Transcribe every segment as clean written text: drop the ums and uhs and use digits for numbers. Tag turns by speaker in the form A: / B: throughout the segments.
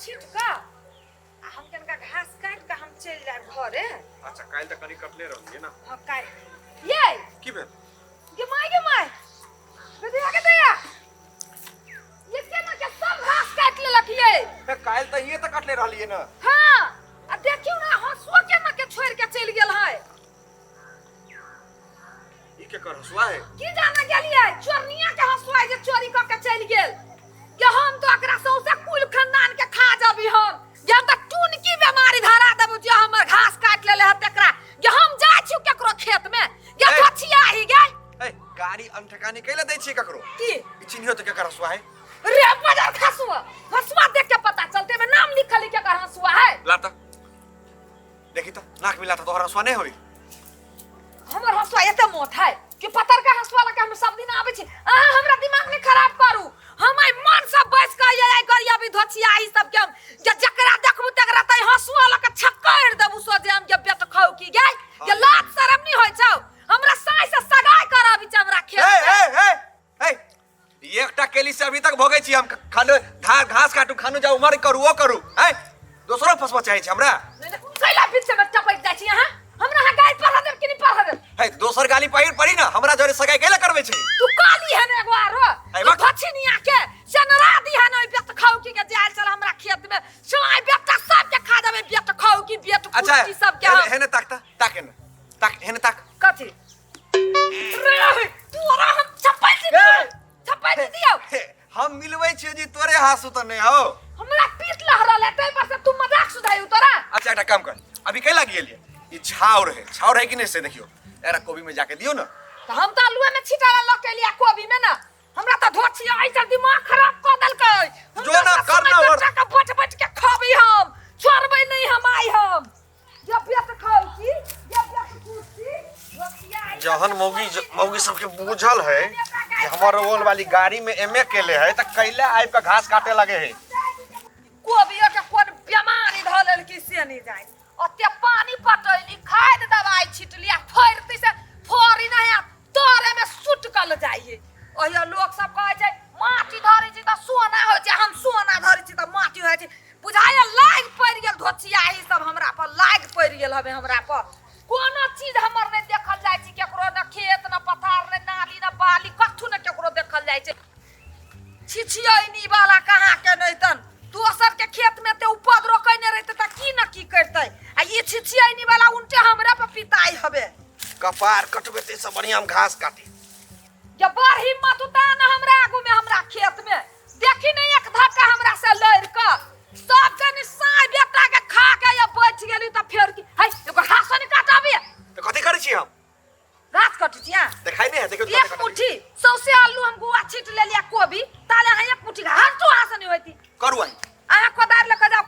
A: छीट कऽ आ हम कनिका घास काटि कऽ हम चलि जायब घरे।
B: अच्छा, काल्हि तऽ कनि कटले रहलियै ने।
A: हँ, काल्हि ये।
B: की भेल?
A: गे माय, गे माय, गे दया, गे दया, ये केना के सब घास काटि लेलक ये?
B: ए, काल्हि तऽ ये तऽ कटले रहलियै ने।
A: हँ, आ देखियौ ने, हंसुआ केना के छोड़ि के चलि गेल है।
B: ई केकर हंसुआ है?
A: की जाने गेलियै, चोरनिया के हंसुआ जे चोरी कऽ के चलि गेल। के हम तो एकरा सौंसे कुल खानदान के खा जबी हम। जे हम तऽ टुनकी बेमारी धरा देबू जे हमर घास काटि लेले हत एकरा। जे हम जाइ छी केकरो खेत में जे
B: ए!
A: धोछिया ही गे।
B: ए, गाड़ी अनठकानी कैला दै छियै ककरो?
A: की?
B: ई चिन्हियो तऽ केकर हंसुआ है।
A: रे बजर खसुआ, हंसुआ देख के पता चलते में नाम लिखल है केकर हंसुआ है।
B: लाता देखी तो, नाक मिला तो तोहर हंसुआ नहीं होई।
A: हमर हंसुआ एते मोट है कि पतर के हंसुआ लके हम सब दिन आबै छी। अहाँ हमरा दिमाग नहीं खराब करू। हम आइ मन से बैस के आइ आइ करी अभी धोछिया ई सब के हम जे जकरा देखबू तकरा तै हंसुआ लके छक्कर देबू सोझे हम। जे बेट खाऊ की गे, जे लाज शरम नहीं होय छौ? हमरा साइ से सगाई कराबी छै हमरा खेत
B: ए
A: में।
B: ए ए ए, एकटा केली से अभी तक भोगै छी हम। खानो धार घास काटू, खानो जाऊ, उमर करू, ओ करू हैं, दोसरो फसबा चाहे छी हमरा।
A: नहीं, नहीं, कैला बीच में टपक जाइ छी अहाँ? हमरा अहाँ गाली पढ़ा देब कि नहीं पढ़ा देब?
B: है, दोसर गाली पहिर पड़ी ना, हमरा जरे सगाई कैला करबै छी?
A: तू काली है ने एगो आरो।
B: है
A: तू
B: बक।
A: धछिनिया के सेनरा दी है ने बेत खाऊ की के जायल चल हमरा खेत में सवाई बेटा सब के खा देबे बेत खाऊ की बेत
B: अच्छा
A: कुट्टी सब के हम।
B: हेने ताक त ताक, हेने ताक, हेने ताक।
A: कथी रे तोरा हम छपैत दियौ, छपैत दियौ।
B: हे, हम मिलबै छियै जी, तोरे हाथ सुतन नहीं हो।
A: हमरा पीठ लहरल है ताहि पर से तू मजाक सुधाई तोरा।
B: अच्छा, एकटा काम कर, अभी कैला गेलियै? ई छाउर है, छाउर है कि नहीं से देखियो, एकरा कोबी में जाके दियो ना।
A: तऽ हम तऽ आलुए में छिटा लऽ के लिया कोबी में ना। हमरा तऽ धोछिया ऐसा दिमाग खराब कऽ देलकै। हम
B: जो ना
A: तऽ
B: कर ना
A: समय
B: और-
A: बच्चा के बच बच के खबी हम, छोड़बै नहीं हम आइ हम। जब बेट खाउ की जब बेट कुटी धोछिया ऐसा।
B: जहन मौगी मौगी सबके बुझल है कि हमर रोल वाली गाड़ी में एम ए केले है त कैला आबि के घास काटे लगे है।
A: कोबियो के कोन बेमारी धऽ लेलकी से नहीं जानि। ओते पानी पटैली, खाद दवाई छिटली आ फड़ती से फड़ी नहीं आ तोरे में सुटकल जाइ है। ओहिया लोक सब कहै छै माटी धरै छी तऽ सोना होइ छै, हम सोना धरै छी तऽ माटी होइ छै। बुझाइए लागि पड़ि गेल धोछिया ई सब हमरा पर लागि पड़ि गेल हवे। हमरा पर कोनो चीज हमर नहि देखल जाइ छै केकरो, न खेत न पथार न नाली न बाली, कथू न केकरो देखल जाइ छै। छिछियैनी वाला कहाँ के नहितन दोसर के खेत में ते उपद्रो कयने रहितै तऽ की न की करतै, आ ई छिछियैनी वाला उनटे हमरे पर पिताई हवे।
B: कपार कटबे ते सब बढ़िया हम घास काटी।
A: जे बड़ हिम्मत उता न हमरा आगू में हमरा खेत में देखी नहीं एक धक्का हमरा से लड़ कऽ सब कनि साय बेटा के खा के या बैठ गेली तऽ फेर की है? एगो घासो नहीं काटाबे।
B: तऽ कथी करै छी हम?
A: घास कटै छी अहाँ?
B: देखाइ नहि है, देखियौ तऽ
A: एक
B: कते कटै।
A: मुट्ठी सौंसे आलू हम गुआ छीट लेलियै कोबी ताले अहाँ एक मुट्ठी घास तो अहाँ से नहीं होती।
B: करू अहीं।
A: अहाँ कोदारि लऽ कऽ जाउ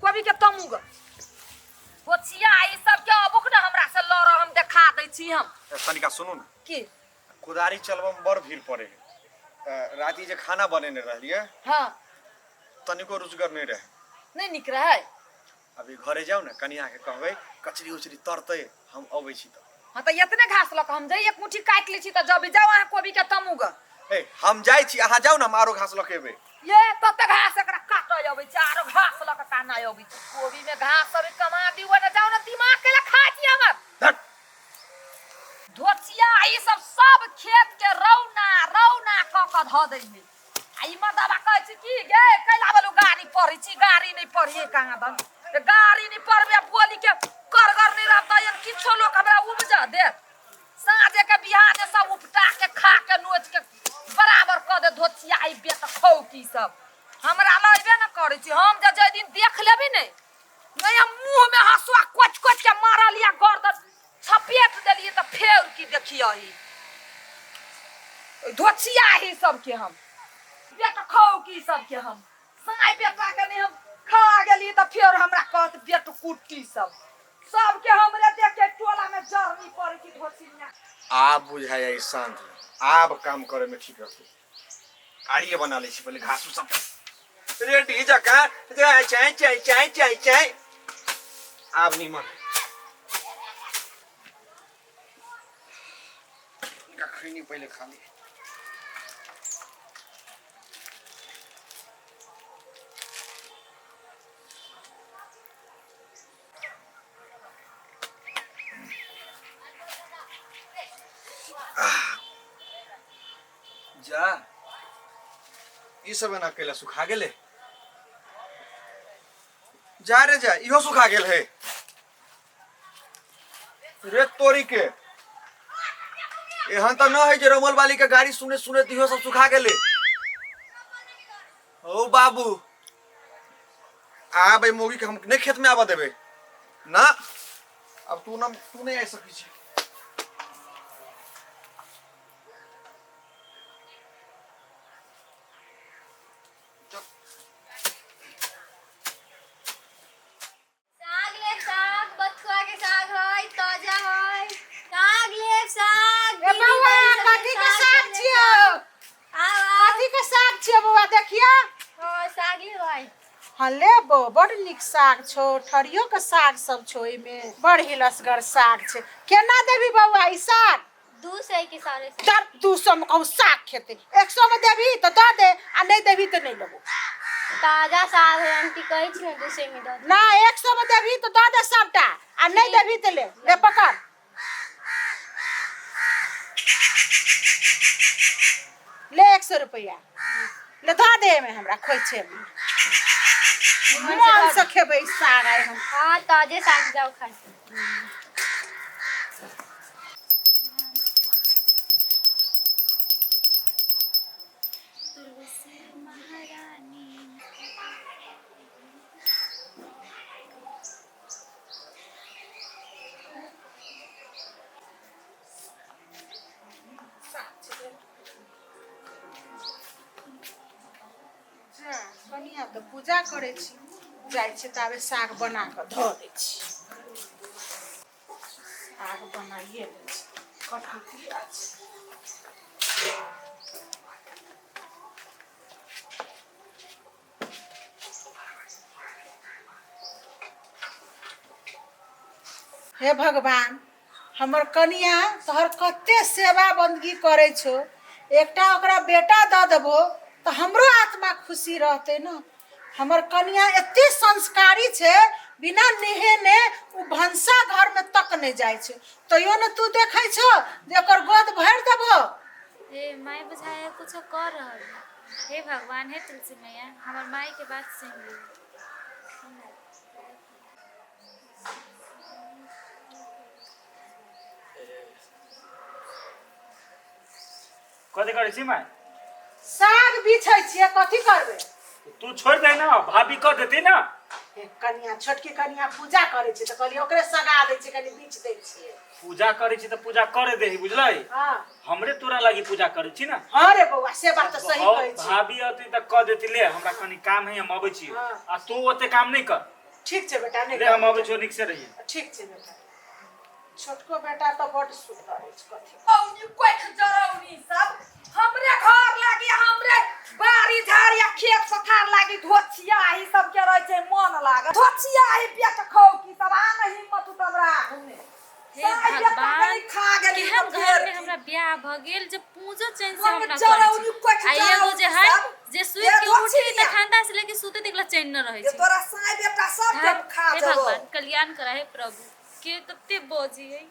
A: कोबी के तमू ग पोछिया ई सब के अबुक ने हमरा से लड़ हम देखा दै छी हम।
B: ए, तनिका सुनू ने।
A: की?
B: कुदारी चलबऽ में बड़ भीड़ पड़े है। राति जे खाना बनेने रहलियै, तनिको रुचगर नहि रहे।
A: नहि नीक रहै?
B: अभी घरे जाउ ने, कनिया के कहबै कचरी उचरी तरतै, हम अबै छी तऽ।
A: हाँ तऽ एतने घास लऽ कऽ हम जाइ एक मुट्ठी काटि लै छी तऽ जब जाउ अहाँ कोबी के तमू ग।
B: ए, हम जाइ छी, अहाँ जाउ ने, हम आरो घास लऽ के एबै।
A: ये तते घास एकरा काटऽ अबै छै, आरो घास लऽ कऽ काना अबै छै? कोबी में घास सब कमा दियौ ने, जाउ ने, दिमाग के खाइ छी हमर।
B: धत्।
A: धोचिया ई सब सब खेत के रौना रौना कऽ कऽ धऽ दै है। आ ई मर्दबा कहै छी की गे कैला बोलू गाड़ी पढ़ै छी, गाड़ी नहीं पढ़िए कहाँ दन ते गाड़ी नहीं पढ़बे बोली के करगर नहीं रहतै, एहन किछो लोक हमरा उपजा देत? साँझे के बिहाने सब उपटा के खा के नोच के बराबर कऽ दे धोचिया ई बेट खौ की सब हमरा लैबे न करै छी। हम जे जाहि दिन देख लेबै ने नहीं हम मुंह में हंसुआ कोच कोच के मारल या गर्दन छपेट देलिए तऽ फेर की देखियही धोचिया ही सबके हम बेट खाउ की सबके हम साय बेटा के नहीं हम खा गेलिए तऽ फेर हमरा कहत बेट कुट्टी सब सबके हमरे देख के टोला में जरनी पड़े की धोचिया।
B: आब बुझाइ शांत, आब काम करे में ठीक रहतै। आड़िए बना लै छी पहिले घास सब रेडी जकाँ चाय चाय चाय चाय चाय चाय। आब निमन खैनी पहिले खा ली। जा ई सब एना कैला सुखा गेलै जा रे जा इहो सुखा गेल है रे तोरी के एहन तऽ न है जे रमल वाली के गाड़ी सुने सुने इहो सब सुखा गेलै ओ बाबू आब मोगी के हम नहीं खेत में आबऽ देबै ना अब तू ना तू नहीं आ सकै छी
C: साग लेब साग बथुआ के साग है ताजा है साग लेब साग
D: ए
C: दीदी
D: बौआ
C: बहन सब
D: कथी के साग
C: लेब
D: छियौ
C: आओ आओ
D: कथी के साग छियौ बौआ देखिया
C: हाँ साग लेबै
D: हाँ लेबो बड़ नीक साग छौ ठरियो के साग सब छौ एहिमे बड़ हिलसगर साग छै केना देबी बौआ ई साग
C: 200 के साढ़े सौ।
D: दर 200 में कहूँ साग खेते 100 में देबी तो दऽ दे आ नहीं देबी तो नहीं लेबो
C: ताजा साग है आंटी कहै छी ने 200 में दऽ दे
D: ना 100 में देबी तो दऽ दे सबटा आ नहीं देबी तो ले ले पकड़ ले 100 रुपया ले धऽ दे एहिमे हमरा खोइछे में मन से खेबै साग आइ हम
C: हाँ ताजे साग जाओ खाए तुलसी महारानी
D: जा कनिया तऽ पूजा करै छी जाइ छी ताबे साग बना कऽ धऽ दै छी साग बनाइए लै छी कटहर अछि हे भगवान हमर कनिया तोहर कते सेवा बंदगी करै छौ एकटा ओकरा बेटा दऽ देबो तऽ हमरो आत्मा खुशी रहतै ने हमर कनिया एते संस्कारी छै बिना नहेने ओ भनसा घरमे तक नहि जाइ छै तैयो ने तू देखै छौ जे ओकर गोद भरि देबो
E: हे माय बुझाया कुछो कर रहल है। हे भगवान हे तुलसी मैया हमर माय के बात सुन लियौ
F: कथी करै छी माय
D: साग बिछै छियै कथी करबै
F: तू छोड़ दे ना भाभी कर देती ना
D: हे कनिया छोटकी कनिया पूजा करै छै तऽ कहलियै ओकरे सगा दै छियै कनि बीछ दै छियै
F: पूजा करै छी तऽ पूजा करे देही बुझलै
D: हँ
F: हमरे तोरा लागी पूजा करै छी ना
D: हँ रे बौआ से बात तऽ सही कहै छी
F: भाभी अती तऽ कह देती ले हमरा कनि काम है हम अबै छी
D: हाँ।
F: आ तू ओते काम नहीं कर
D: ठीक छै बेटा नहि
F: ले हम अबै छी नीक से रहिए
D: ठीक छै बेटा छोटको बेटा तऽ बड्ड सुन्दर अछि कथी
A: औनी कोख जरौनी सब हमरे घर लागी हमरे बाड़ी झाड़ी आ खेत पथार लागी धोछिया ही सब के रहे छै मन लागल धोछिया ही पेट खौ की सब आ नहीं हिम्मत उतमरा घूमे
E: हे
A: साइ बेटा
E: भगवान
A: कनी खा गेली
E: केहन
A: तऽ
E: घर
A: फेर
E: में हमरा ब्याह भ गेल जे पूजो चैन से
A: हम
E: हम ना करै
A: जरौनी
E: छी
A: कोख
E: आ एगो जे
A: जरौनी
E: है
A: सब
E: जे सुति
A: ए
E: के उठी
A: धोछिया।
E: त खांदा से लेके सुते तक ला चैन न रहै
A: जे
E: छै
A: तोरा साइ बेटा सब के खा
E: हे
A: जबो
E: भगवान कल्याण करा हे प्रभु के कते बजी है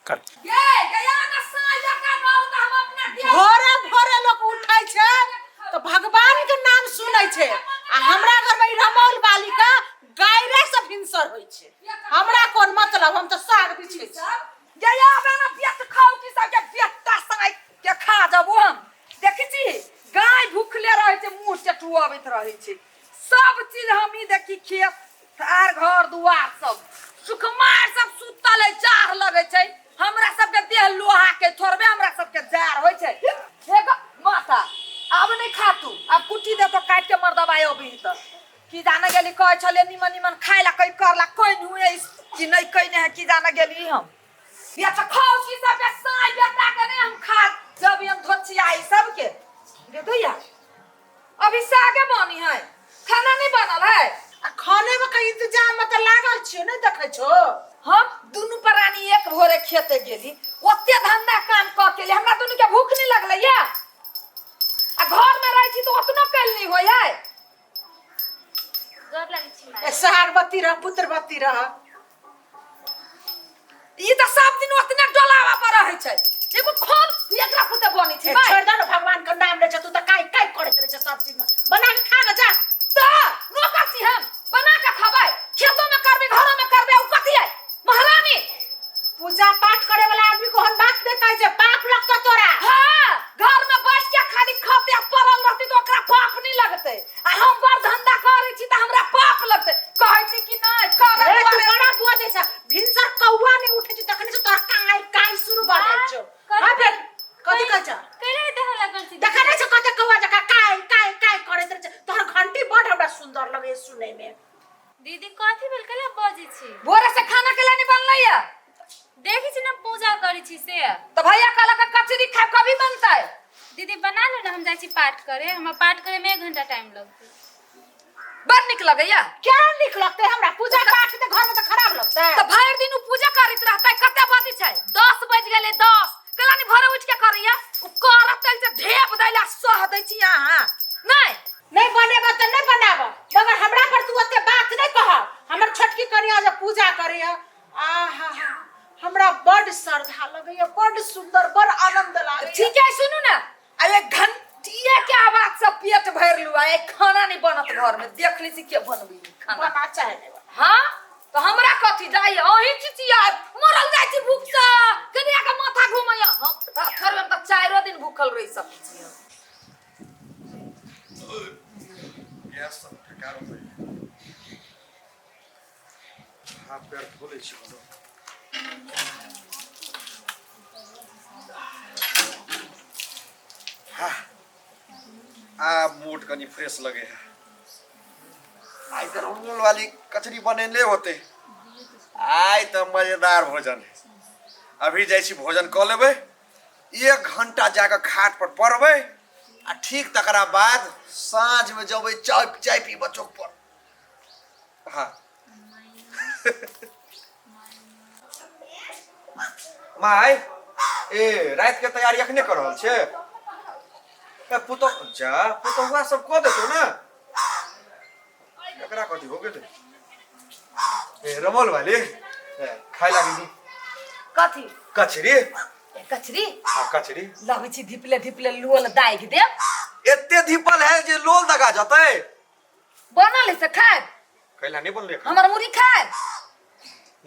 F: कर
A: ये गया ना साइ बेटा नाउ तऽ हम अपना देह
D: भोरे भोरे लोक उठै छै तऽ भगवान के नाम सुनै छै आ हमरा घर में ई रमौल बाली के गायरे से भिनसर होइ छै हमरा कोन मतलब हम तऽ साग बिछै छी
A: सब गया बे ना पेट खाउ की सब के पेटा साइ के खा जबो हम देखै छी गाय भूखले रहै छै मुँह चटुअबैत रहै छै सब चीज हम ई देखी खेत आर घर दुआर सब सुखमार सब सुतल है जाड़ लगै छै हमरा सबके देह लोहा के थोड़बे हमरा सबके जाड़ होइ छै हे ग माता आब नहि खा तू आब कुट्टी दे तो काटि के मर्दबा अबही तऽ की जाने गेली कहै छलै निमन निमन खाय ला कहीं करला कोई हुए कि नहीं कहीं है की जाने गेली हम बेटा खाओ की सबके साई बेटा के नहीं हम खा जब हम धोचिया ई सबके दे दो यार अभी सागे बनी है खाना नहीं बनल है
D: आ खाने में कहीं इंतजाम में तऽ लागल छियो नहि देखै छो
A: हम दुनू प्राणी एक भोरे खेते गेली ओते धंधा काम कऽ के लिए हमरा दुनू के भूख नहीं लगलै या आ घर में रहै छी तऽ ओतनो कैल नहीं होइ है
E: गोर लागै छी माय
D: ए सोहागवती रह पुत्रवती रह
A: ई तऽ सब दिन ओतने डोलावा पर रहै छै एगो खोल एकरा पुते बनै छै
D: ए, छोड़ दे ने भगवान
E: छी।
D: देखै नहि छै कते कौआ जकाँ काय काय काय करैत रहै छै। तोहर घंटी बड हमरा सुन्दर लगैए सुनैमे।
E: दीदी कथी भेल, केला बजै छी?
A: भोरे से खाना केला नहीं बनलै या?
E: देखै छी ने पूजा करै छी से।
A: तो भैया कहलक कचरी खाए कभी बनतै।
E: दीदी बना लो ना, हम जाइ छी पाठ करे, हमरा पाठ करे में 1 घंटा टाइम लगतै।
A: बड़ निक लगैया।
D: क्या निक लगतै हमरा? पूजा पाठ तऽ घरमे तऽ खराब लगतै।
A: तऽ भरि दिन उ पूजा करैत रहतै। कते बजै छै? 10 बजि गेलै। 10 केला नहीं भोरे उठि के करैया? उ करत तै से ढेप दै ला सह दै छी अहाँ। नहीं
D: नहीं बनेबा तऽ नहीं बनाब, मगर हमरा पर तू ओते बात नहीं कह। हमर छोटकी कनिया जे पूजा करैया, आहा हमरा बड श्रद्धा लगैया, बड सुंदर, बड आनंद लागैया।
A: ठीक है सुनू ना, आ एक घंटिया के आवाज से पेट भरि लू, आ एक खाना नहीं बनत घर में। देख ली छी के बनबी खाना।
D: बना चाहे नहीं बना।
A: हाँ तो हमरा कथी जाइए? अहीं चिचिया मरल जाइ छी भूख से, कनिया के माथा घुमैया। हम थोड़े हम तऽ 4 दिन भूखल रहि सकै छी।
B: गैस सब ठेकार होतै। हाथ पैर धो लै छी कोनो। हाँ, आब मूड कनी फ्रेश लगे है। आइ तऽ रोल वाली कचरी बनेले होते, आइ तऽ मजेदार भोजन है। अभी जाइ छी भोजन कऽ लेबै, 1 घंटा जाकऽ खाट पर पड़बै आ ठीक तकरा बाद साँझ में जबै चाय चाय पीबऽ चौक पर। हाँ माय, ए रात के तैयारी अखने कर रहल छे? ए पुतोह जा, पुतोहुआ सब कऽ देतौ ने। एकरा कथी हो गेलै? ए रमोल वाली, ए खाय लागी दी।
A: कथी?
B: कचरी।
A: ए, कचरी?
B: हाँ कचरी।
A: लगै छी धिपले धिपले लोल दागि देब।
B: एते धीपल है जे लोल दगा जतै।
A: बनल है से खायब?
B: कैला नहीं बनलै?
A: हमर मुरी खायब?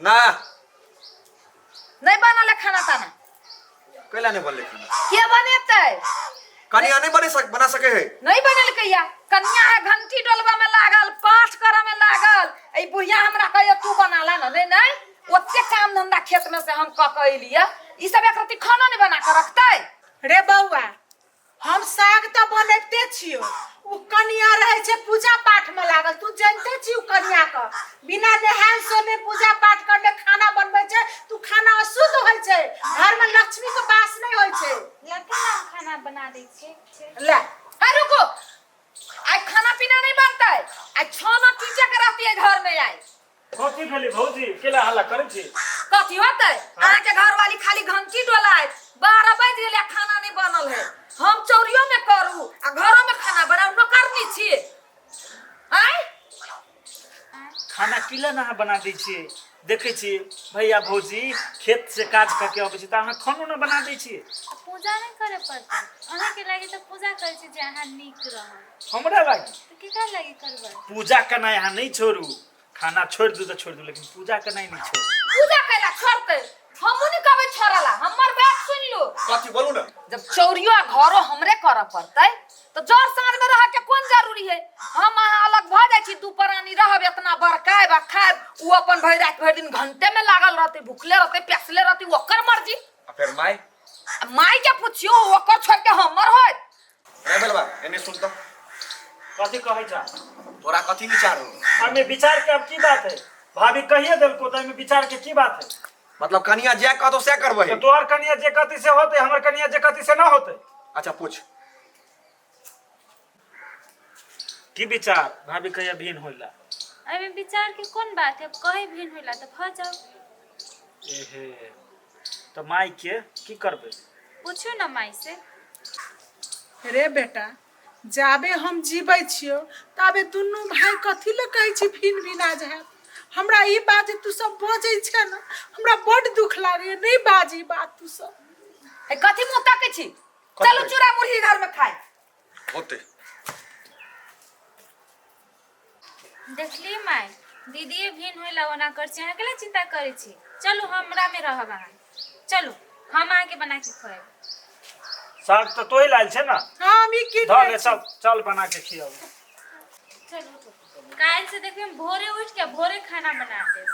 B: ना।
A: नहीं बनल है खाना ताना?
B: कैला नहीं बनलै खाना?
A: के बनेतै?
B: कनिया नहीं बने सक, बना सके है?
A: नहीं बनेलकै या। कनिया है घंटी डोलबा में लागल, पाठ करे में लागल। ई बुढ़िया हमरा कहैया तू बना ला ना। नहीं नहीं, ओते काम धंधा खेत में से हम कऽ के एलियै, ई सब एक रत्ती खाना नहीं बना के रखतै।
D: रे बौआ, हम साग तऽ बनैबते छियौ, उ कनिया रहै छै पूजा पाठ में लागल। तू जानते छी उ कनिया के बिना नहाय सोने पूजा पाठ करने खाना बनबै छै, तू खाना अशुद्ध होइ छै, घर में लक्ष्मी के वास नहीं होइ छै।
E: लड़का हम खाना बना दै छियै।
D: ले
A: है रुको, आइ खाना पीना नहीं बनतै, आइ छाना कीचे के रहती है घर में। आइ
F: कथी भेलै भौजी, केला हल्ला करै छी?
A: कथी होतै? अहाँके घरवाली खाली घंटी डोलाय, 12 बजि गेलै खाना नहीं बनल है। हम चौरियो में करू आ घरो में खाना बनाऊ, नौकरनी छियै। आँय
F: खाना किला ना अहाँ बना दै छियै? देखै छी भैया भौजी खेत से काज कऽ के अबै छी तऽ अहाँ खानो ना बना दै छियै।
E: पूजा नहीं करे पड़तै अहाँके लागि, तऽ पूजा करै छी जे अहाँ नीक रहब।
F: हमरा लागि?
E: तऽ केकरा लागि करबै?
F: पूजा केनाइ अहाँ नहीं छोड़ू, खाना छोड़ि दू तऽ छोड़ि दू, लेकिन पूजा केनाइ नहीं छोड़ू।
A: पूजा कैला छोड़तै? हमहूँ नहीं कहबै छोड़ला। हमर बात सुन लू।
B: कथी बोलू ना?
A: जब चौरियो आ घरो हमरे करऽ पड़तै तऽ जर साँझ में रह के कोन जरूरी है? हम अहाँ अलग भऽ जाइ छी, दू प्राणी रहब, एतना बड़कायब आ खायब। उ अपन भरि राति भरि दिन घंटे में लागल रहतै, भुखले रहतै प्यासले रहतै, ओकर मर्जी।
B: आ फेर माय?
A: आ माय के पुछियो, ओकर छोड़ के हमर होत?
B: रे बेलवा, एने सुन तऽ।
F: कथी कहै छा?
B: तोरा कथी विचार हो?
F: एहिमे विचार के अब की बात है? भाभी कहिए देलको तऽ एहिमे विचार के की बात है?
B: मतलब कनिया जे कहतो से करबै?
F: तऽ तोहर कनिया जे कहती से होतै, हमर कनिया जे कहती से ना होतै।
B: अच्छा पूछ।
F: की विचार भाभी कहिया भिन्न होला?
E: एहिमे विचार के कोन बात है? कही भिन्न होला तऽ भऽ जाउ।
F: एहे तऽ माय के की करबै?
E: पूछू ना माय से।
D: रे बेटा, जाबे हम जीबै छियौ ताबे दुनू भाय कथी लए कहै छी भिन भिना जायब? हमरा ई बात जे तू सब बजै छै ने, हमरा बड दुख लागैया। नहीं बाज ई बात तू सब।
A: ए कथी मुँह ताकै छी? चलू चूड़ा मुरही घर में खाय
B: होते।
E: देखली माय, दीदी भिन्न होला ओना कर छी, अहाँ केला चिंता करै छी? चलू हमरा में रहब अहाँ, चलू हम अहाँके बना के खुआएब।
F: साग तऽ तोही लायल छै ना?
D: हम ई की
F: धऽ ले सब, चल बना के खियाबू।
E: चलू, काल्हि से देखबै हम भोरे उठि के भोरे खाना बना देब।